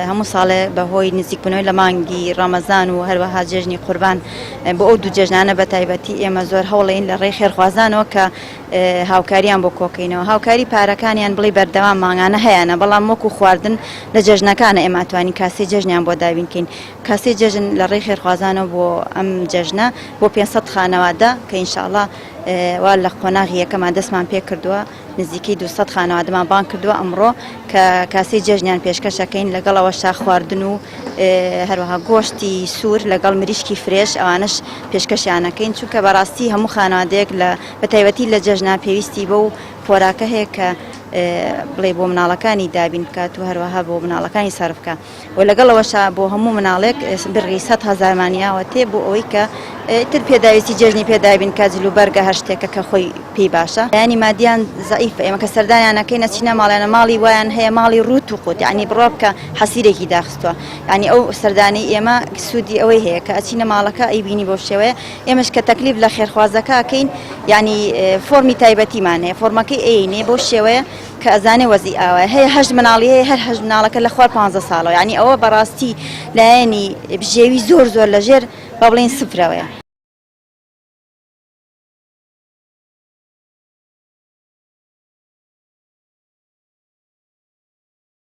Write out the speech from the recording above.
هەموو ساڵێ بە هۆی نزیکبوونەوەی لە مانگی ڕەمەزان و هەروەها جێژنی قوربان بۆ ئەو دوو جێژنانە بە تایبەتی ئێمە زۆر هەوڵین لە ڕێی خێرخوازانەوە کە هاوکاریان بۆ کۆکەینەوە هاوکاری پارەکانیان بڵی بەردەوام مانگانە هەیانە بەڵام وەکو خواردن لە جێژنەکانە ئێمە توانین کاسەی جێژنیان بۆ دابینکەین کاسەی جێژن لە ڕێی خێرخوازانەوە بۆ ئەم جێژنە بۆ 500 خانەوادە کە ئینشاءڵا وا لە قۆناغی یەکەمان دەستمان پێکردووە نزیکەی 200 خانەوادەمان بانگ کردووە ئەمڕۆ کە کاسەی جێژنیان پێشکەش ئەکەین لەگەڵ ئەوەشا خواردن و هەروەها گۆشتی سوور لەگەڵ مریشکی فرێش ئەوانەش پێشکەشیان ئەکەین چونکە بەڕاستی هەموو خانەوادەیەک لە بە تایبەتی لە جەژنا پێویستی بەو خۆراکە هەیە کە بڵێ بۆ مناڵەکانی دابین بکات و هەروەها بۆ مناڵەکانی سەرف بکات. و لەگەڵ ئەوەشا بۆ هەموو مناڵێک بڕی سەد هەزارمان یاوەتێ بۆ ئەوەی کە ئیتر پێداویستی جێژنی پێ دابین کا جل و بەرگە هەر شتێکە کە خۆی پێی باشە لایەنی مادیان زەعیفە ئێمە کە سەردانیان ئەکەین ئەچینە ماڵیانە ماڵی وایان هەیە ماڵی ڕووت و قوت یعنی بڕوا بکە حەسیرێکی داخستووە یعنی ئەو سەردانەی ئێمە سوودی ئەوەی هەیە کە ئەچینە ماڵەکە ئەیبینی بەو شێوەیە ئێمەش کە تەکلیف لە خێرخوازەکە ئەکەین یعنی فۆرمی تایبەتیمان هەیە فۆرمەکەی ئەیینێ بەو شێوەیە کە ئەزانێ وەزی ئاوایە هەیە هەشت مناڵی هەیە هەر هەشت مناڵەکە لە خوار پانزە ساڵەوە یانی ئەوە بەڕاستی لایەنی بژێوی زۆر زۆر لەژێر با بڵێین سفرەوەیە.